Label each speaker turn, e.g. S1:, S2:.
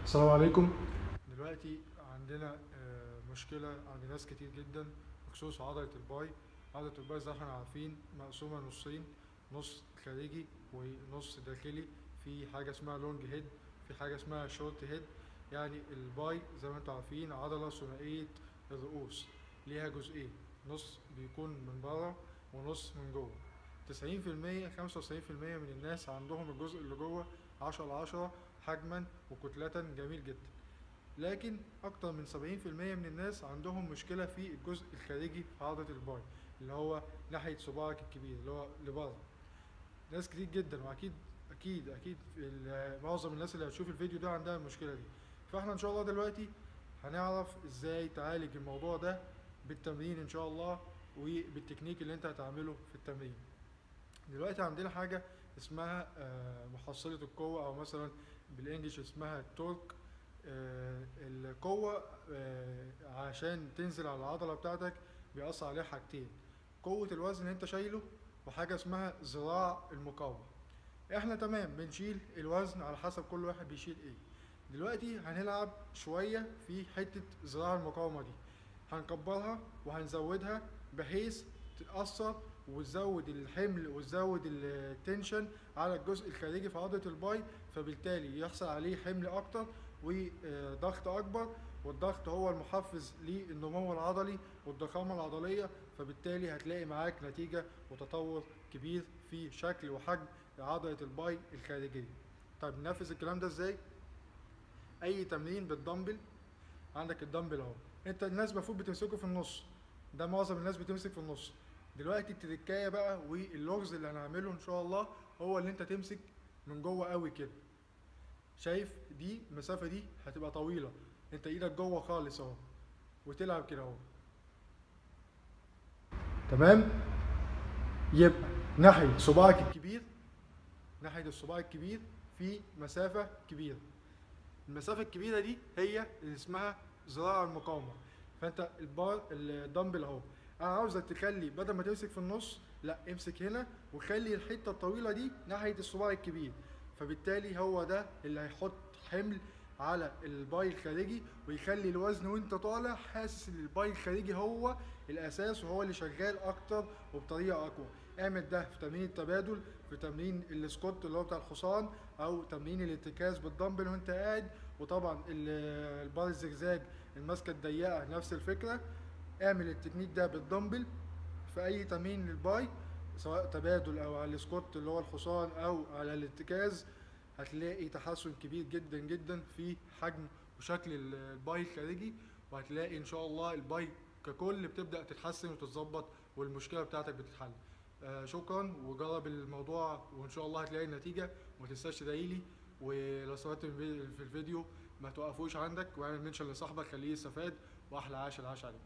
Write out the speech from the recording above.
S1: السلام عليكم. دلوقتي عندنا مشكلة عند ناس كتير جدا بخصوص عضلة ال bi. عضلة ال bi زي ما احنا عارفين مقسومة نصين، نص خارجي ونص داخلي. في حاجة اسمها long head، في حاجة اسمها short head. يعني ال bi زي ما انتم عارفين عضلة ثنائية الرؤوس، ليها جزئين، نص بيكون من بره ونص من جوه. 90% 95% من الناس عندهم الجزء اللي جوه 10 على 10 حجما وكتلة جميل جدا، لكن اكتر من 70% من الناس عندهم مشكلة في الجزء الخارجي في عضلة ال bi اللي هو ناحية صباعك الكبير اللي هو لبره. ناس كتير جدا، واكيد اكيد اكيد معظم الناس اللي هتشوف الفيديو ده عندها المشكلة دي. فاحنا ان شاء الله دلوقتي هنعرف ازاي تعالج الموضوع ده بالتمرين ان شاء الله، وبالتكنيك اللي انت هتعمله في التمرين. دلوقتي عندنا حاجة اسمها محصلة القوة، او مثلا بال English اسمها ال torque. القوة عشان تنزل على العضلة بتاعتك بيأثر عليها حاجتين، قوة الوزن اللي انت شايله وحاجة اسمها ذراع المقاومة. احنا تمام بنشيل الوزن على حسب كل واحد بيشيل ايه. دلوقتي هنلعب شوية في حتة ذراع المقاومة دي، هنكبرها وهنزودها بحيث تتأثر وتزود الحمل وتزود ال tension على الجزء الخارجي في عضلة ال bi، فبالتالي يحصل عليه حمل اكتر وضغط اكبر، والضغط هو المحفز للنمو العضلي والضخامة العضلية، فبالتالي هتلاقي معاك نتيجة وتطور كبير في شكل وحجم عضلة ال bi الخارجية. طيب ننفذ الكلام ده ازاي؟ اي تمرين بالدمبل، عندك الدمبل اهو، انت الناس المفروض بتمسكه في النص، ده معظم الناس بتمسك في النص. دلوقتي التركايه بقى واللغز اللي هنعمله ان شاء الله هو اللي انت تمسك من جوه قوي كده. شايف دي المسافة دي هتبقى طويلة، انت ايدك جوه خالص اهو، وتلعب كده اهو. تمام؟ يبقى ناحية صباعك الكبير، ناحية الصباع الكبير في مسافة كبيرة. المسافة الكبيرة دي هي اللي اسمها ذراع المقاومة. فانت البار الدمبل اهو، انا عاوزك تخلي بدل ما تمسك في النص، لا امسك هنا وخلي الحتة الطويلة دي ناحية الصباع الكبير، فبالتالي هو ده اللي هيحط حمل على ال bi الخارجي ويخلي الوزن وانت طالع حاسس ان ال bi الخارجي هو الاساس وهو اللي شغال اكتر وبطريقة اقوى. اعمل ده في تمرين التبادل، في تمرين ال squat اللي هو بتاع الحصان، او تمرين الارتكاز بالدمبل وانت قاعد، وطبعا البار الزجزاج الماسكه الضيقه نفس الفكرة. اعمل التكنيك ده بالدمبل في اي تمرين لل bi، سواء تبادل او على ال squat اللي هو الحصان او على الارتكاز، هتلاقي تحسن كبير جدا جدا في حجم وشكل ال bi الخارجي، وهتلاقي ان شاء الله ال bi ككل بتبدأ تتحسن وتتظبط والمشكلة بتاعتك بتتحل. شكرا، وجرب الموضوع وان شاء الله هتلاقي النتيجة، وما تنساش تدعيلي، ولو استفدت في الفيديو ما توقفوش عندك، واعمل mention لصاحبك خليه يستفاد، واحلى عاش العاش عليكم.